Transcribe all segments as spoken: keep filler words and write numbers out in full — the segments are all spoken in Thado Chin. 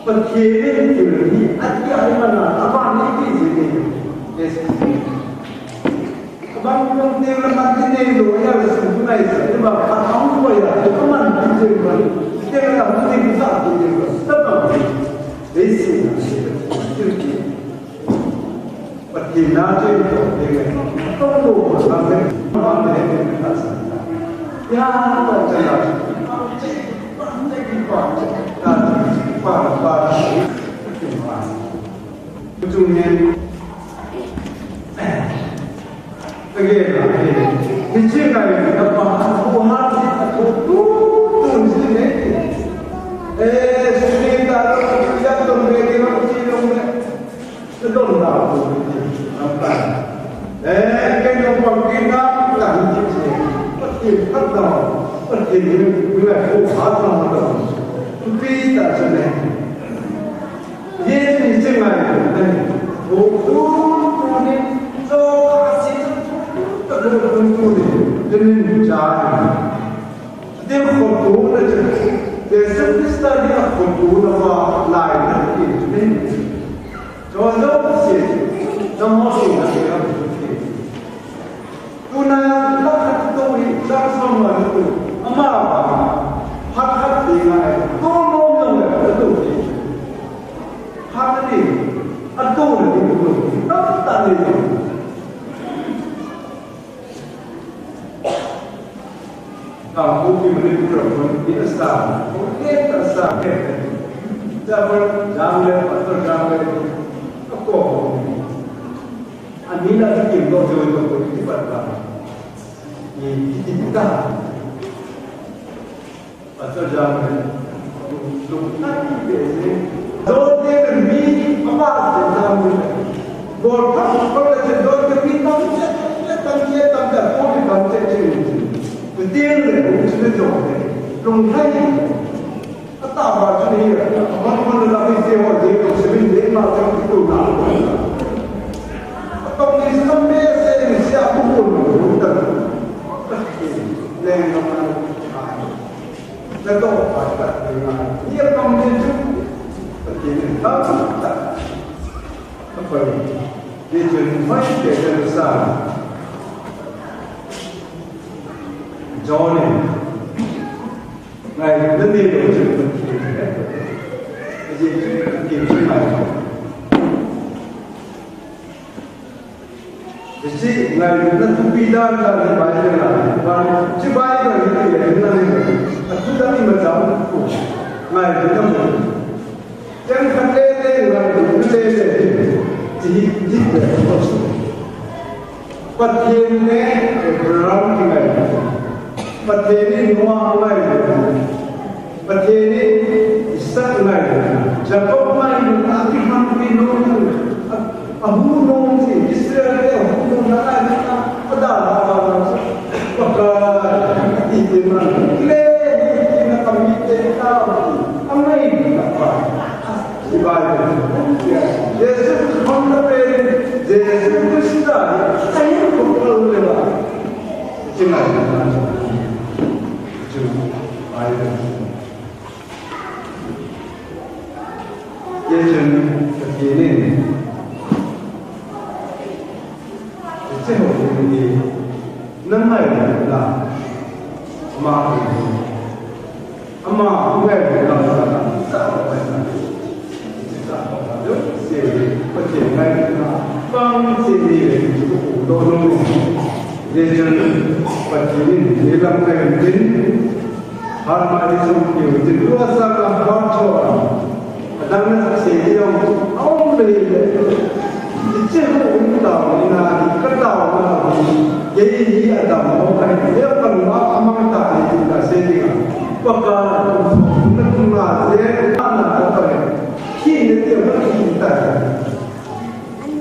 Pathen in thil hi ati a i man a, aban nei ti ji ni. Yes. Abang kong te la man ti nei lo, ya la sun tu nai sa, ni ba, a hong ko ya, tu ka man ti ji ba. Te la man ti sa ti ji ba. Ta ba. Dei si na, ti ti. Pathen na chu i toh ding e. Tong lo ko sa me, ma me ne ta sa. Ya, ta cha la. Chung hin. Again, again. Hiche ngai na pa, bu ha, tu, tu, tu, si ne. Eh, si ne ta lo, ya to me, ya to me. Ka don da ko ti, am ta. Eh, ka don pa ki na, ka ni ti. Pathen phat da, Pathen ni, ni la ko phat da. Tu pi ta se ne. Ye ni se ngai, ne. Ko tu, tu ni, so, a si, ta ko tu, tu ni, ni ni cha. Tin khotona chu, Jesu Christa ni a khotona va lai na ti chu ni. Cho lo si, na mo si na ti a ti. Tuna la khat to hi, la som la tu. Ama ba, ha khat ti ngai, to mo mo le tu ti. Ha ni, a tu ni tu. Ta ta ni. Kangpokpi Manipur a kon in a sa, kon in a sa, Reverend Jang le, Pastor Jang le, a ko. A ni na ki kim do jo jo ko ki pat ba. Ni ki ta. Pastor Jang le. Lung na ki pe se. Dote mi apa se tam ni. Bol pa pa le se dote mi tam se, tam se, tam se, ko mi tam se se. Te le ko se dote. Lung thai. Ata ba se ni. Apa ko le la mi se ho de ko se mi de ma se ko na. Apa ni sam me se ni se a ko ko ta. Le na ma. Na to pa ta ni ma. Ni a pang ni chu. Pathen in ta ta. Ka pai. Ni chu ni mai ke ke sa. John. Ngai na ni lo chu Pathen. Ni chu Pathen chu ngai. Hiche ngailutna thupi dan dan hi Bible a, hiche Bible hi ti le na ni, a thu dan imacha um ko, ngailutna mu. Chang khat le le ngailutna le le, ti hi, ti le ko. Pathen le Abraham kingailut. Pathen in Noah angailut. Pathen in Isaac angailut. Jacob angailut. Abraham kingailut. A, ahu nom si Israel le ahu nom na ai na. Ada la ba na. Pakai. Iti man. Le iti na kami te ta. Angailut na pa. Jesu Christa, Jesu Christa, ahin khopal le ba. Chingailut na. Chu, Bible. Ye chun, Pathen in. Che ho ni. Nang ngai na. Ama. Ama, ngai na. Sa, sa, sa. Sa, sa, sa. Pathen ngai na. Pang che ni le. Ko do no. Ye chun, Pathen in, ye lam ngai tin. Har ma ni sum ki u tin lua sa ka har cho a. Adang na sa se ni yong, aum le le. Iche ho um ta ni na ni ka ta na ni. Ye ni adam ho ka ni ye pa ma amang ta ni ka se ni ka. Pa ka na ku na se na na ka ta ni. Ki ni te ma ki ta.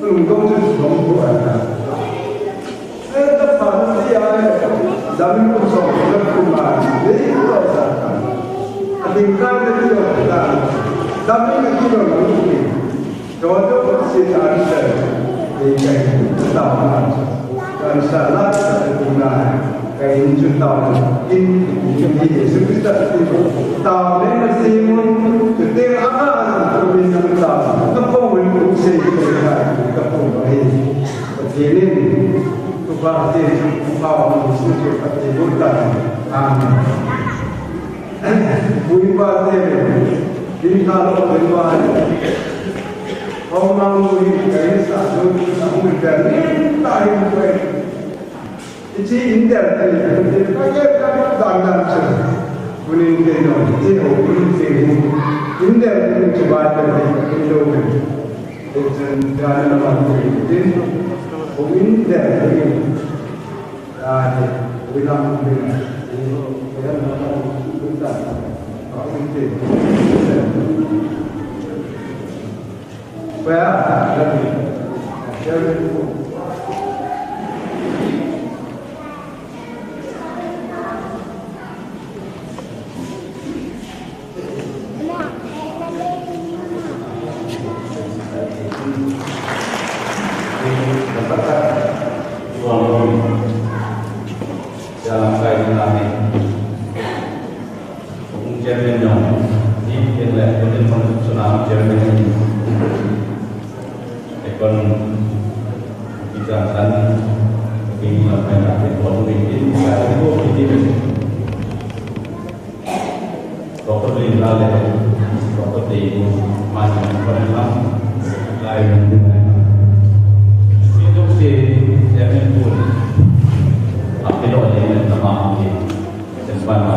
Lungdong chu lungdong ko a. Eh, ta pa ti a, dam ko so, ta ku ma, dei ko sa ta. A ding ka te ti lo ta. Dam ko ti lo lo ni. Jo jo ko si ta ni sa. Dei ka ta ma. Ka sa la ta ku na. Ka in chu ta. In, in, in, Jesu Christa ti ko. Ta ne na si mun, te a ka. Amen. Ui pa te, din ta lo ui pa. Hong mang ui ka isa lo sa ui pa ni ta hi ui. Ichi India te, ka ke ka dan dan se. Kunin te no, ichi ho kunin te ni. India kunin te ba te ni, kunin lo ni. Ichi dan na ma kunin te. Kunin te ni. Jalan kai ni nani. Kong chairman jong ni, ken le, kong chairman jong. Ekon, kita kan, kini lampai na, ekon, kini, kini, kini, kini. Doctor Lim la le, Doctor Teibu, man, man la, lai man, man. Ni dok se, ya men pun. Api lo le, men nama ke. Sen pan ma.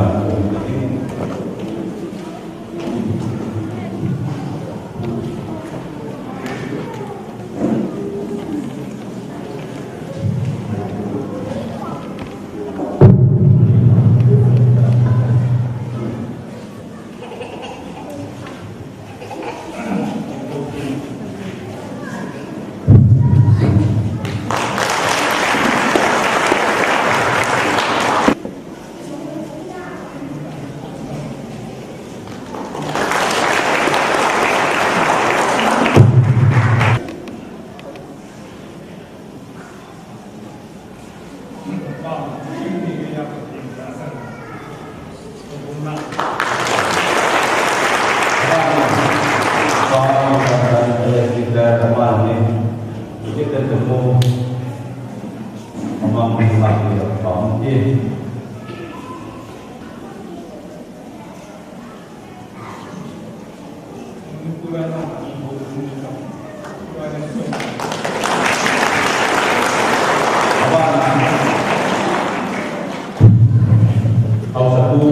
Hausa tu,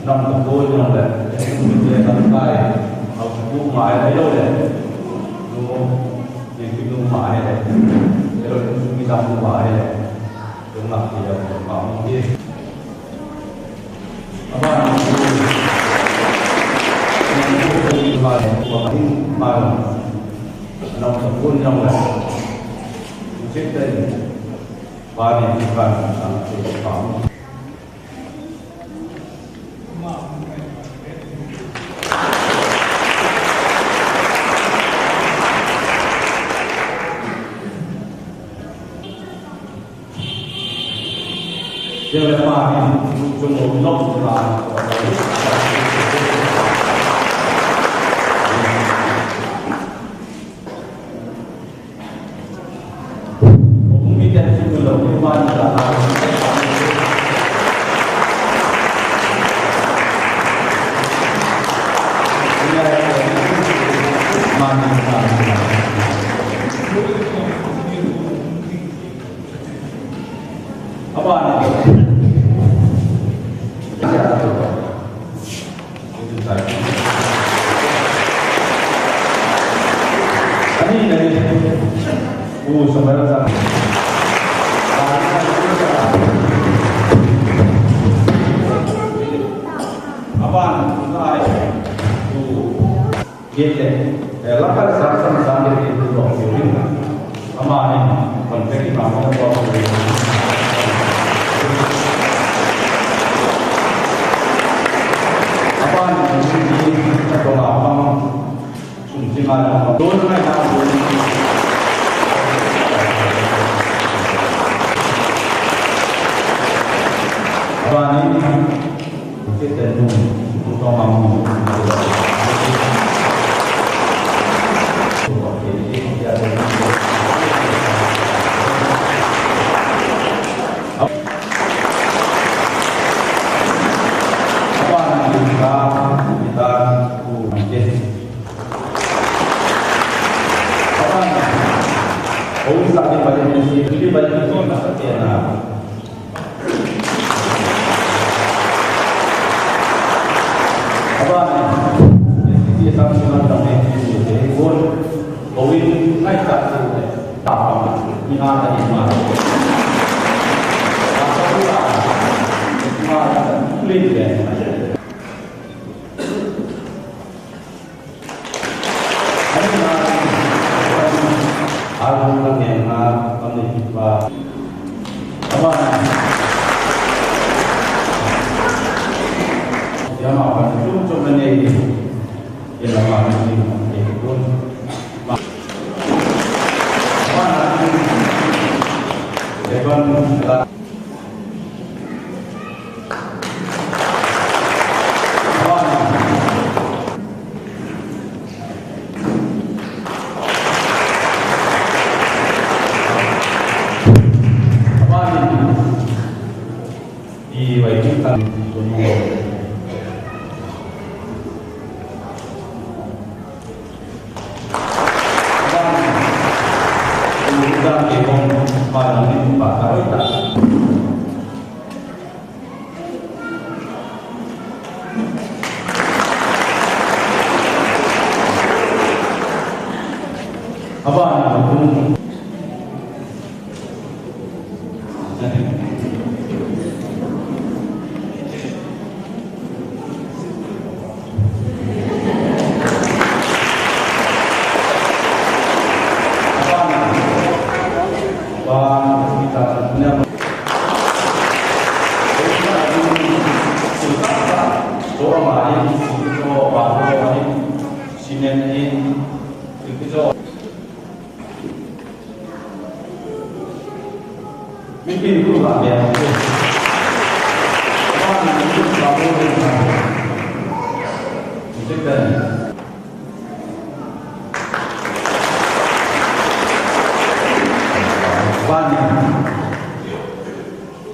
nam tu ko jong le, le nam kai, hausa tu mai le yo le, no, ye ki no mai le, le lo tu ki dam no mai le, tu nak ki dam no mai. Kit le, eh, lakal sang sang sang le kit tu lo kit le. Ama ni, kon pe ki ma mo ko. Ama ni, ni, ni, ko ma ma. Sum si ma ma. Don ma na. Ama ni. Houin sah ding bailam in si, tuni bailam in si masa te na. Abana, S D C sang siman tam ne ti su te, bon, houin ngai ta su te, ta pa, ni ha ta ni ma. Ta pa, ma, le le.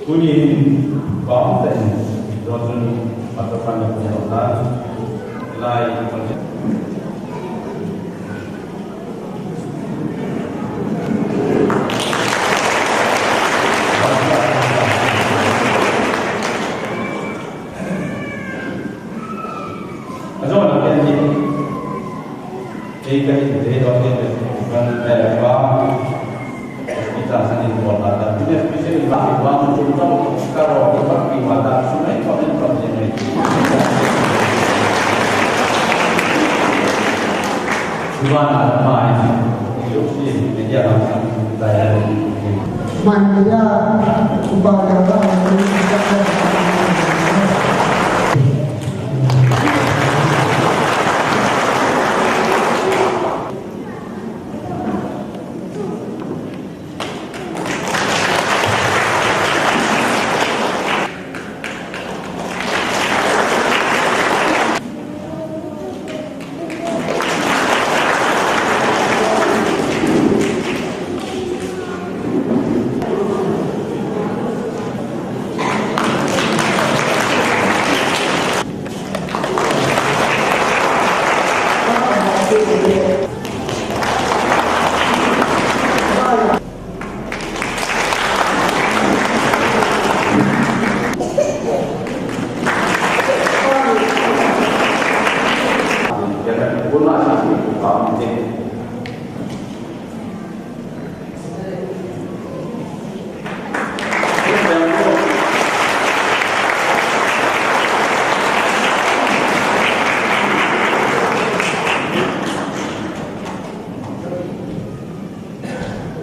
Tunin, bang ten, dosun, masa pan yang punya usaha, lai,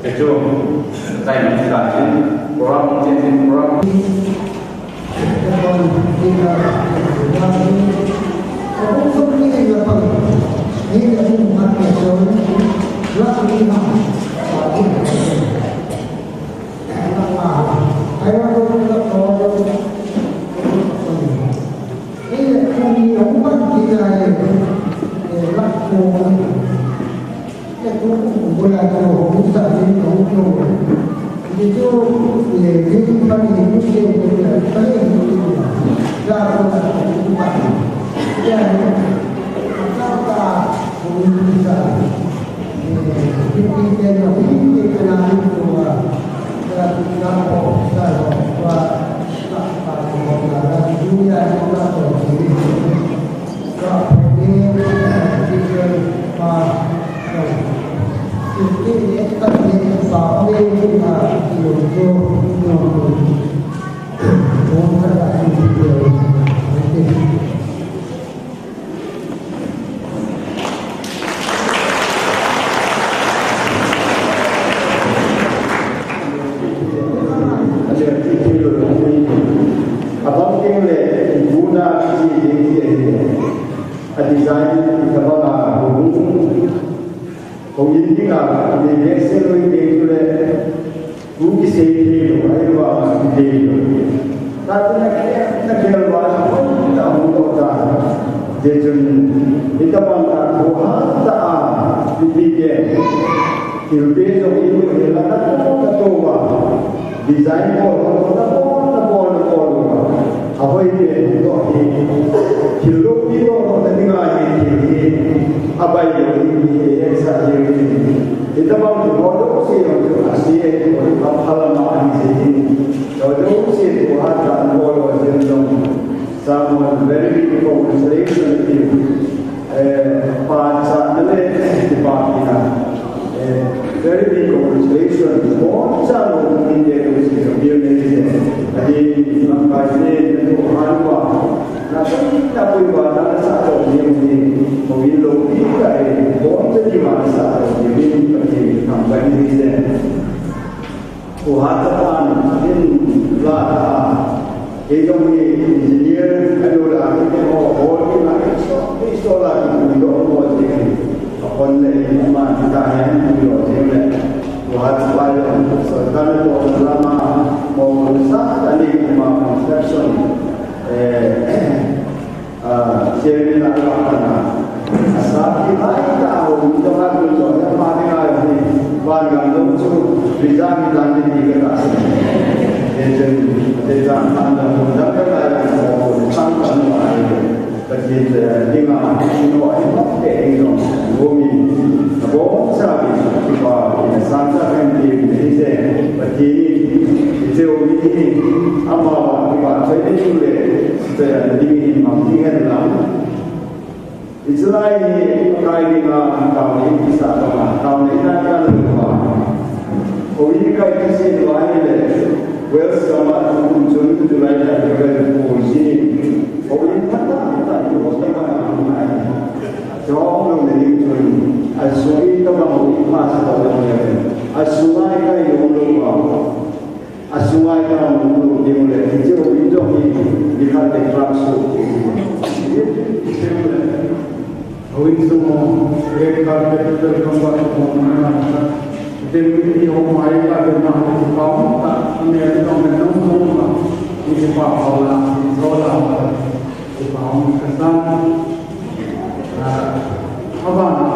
Kecho, time is running. Program, program. A bang ding le, in bu na, a chi ding ti ahi. A design, i ka bang a, bu. Houin dinga, ni ve se loi ve tu le, tu kisei thei lou, ahivang kisei thei lou. Tua chu na khel, na khel uva, na khel uva, na khel uva. Jeh chun, hitabang a, bu hat tah a, ipi ti, thil pe jong i mu hel a, na to, na to uva. Design bol, na bol, na bol, na bol uva. Ahoi pen toh hi, thil loupi toh toh ta dinga hi thil hi, abai lou hi, hi, hi, sa hi, hi. Hitabang thil ho jouse jong chu ase, aphalama ahi jeh in. Ho jouse chu hatah in bol lou jeh in jong. Someone very big congratulations to you. Eh, pachatna le kipapina. Eh, very big congratulations. Boncha lou India to si ka bil ne se. Adi mangkai ne to hanwa. Na pui na pui wa na sa to ni ni. Mo in lo pi ka e. Boncha di wa sa to ni ni pa ki kam ba ni se. Ku Hatchapan in la ta. Kei jong hi engineer, a lo la, kei te ho, ho, kei la, kei so, kei so la, kei lo, ho, kei. A kon le, ma, ta, ya, kei lo, kei le. Ku Hatchapan le, so, ta le, ko, la, ma, mo, sa, ta, ni, ma, construction. Eh, Ah, chairman a ka pana. Asa ki lai ta ho, mi to ha ko to, ya ma ni ngai ni. Van gam dong chu, visa mi tan ni ni ka ta. Ye chen, ye chan tan da ho, da ka lai ko, ko, chang ka no ai. Ka ti te, ni nga, ni no ai, no ke, ni no, no mi. Abo sa bi, ki pa, ki san sa kan ti, ni se, ka ti ni, ni se o mi ni, ama ba, ki ba, choi ni le. Tua ding in mang ding hen lang. Israel hi kai ding a tao nei kisa tong a, tao nei na ka lu a. Ko i kai kisi lua hi le, Wales gam a kum chun July la ka lu ko si. Ko i phat ta ta ko ta ma na na. Jo lo nei chun, a so i ta ma ko i pa sa ta lo ne. A so ai kai lo lo a. A sunga i ka mu ding le, hiche u in jong hi, ni khat te truck so. Houin sung ho, red carpet, welcome back to home. Then we home, I got the number to come, and then we don't know, we can pop out, we go down, we found the sun. Ah, abang,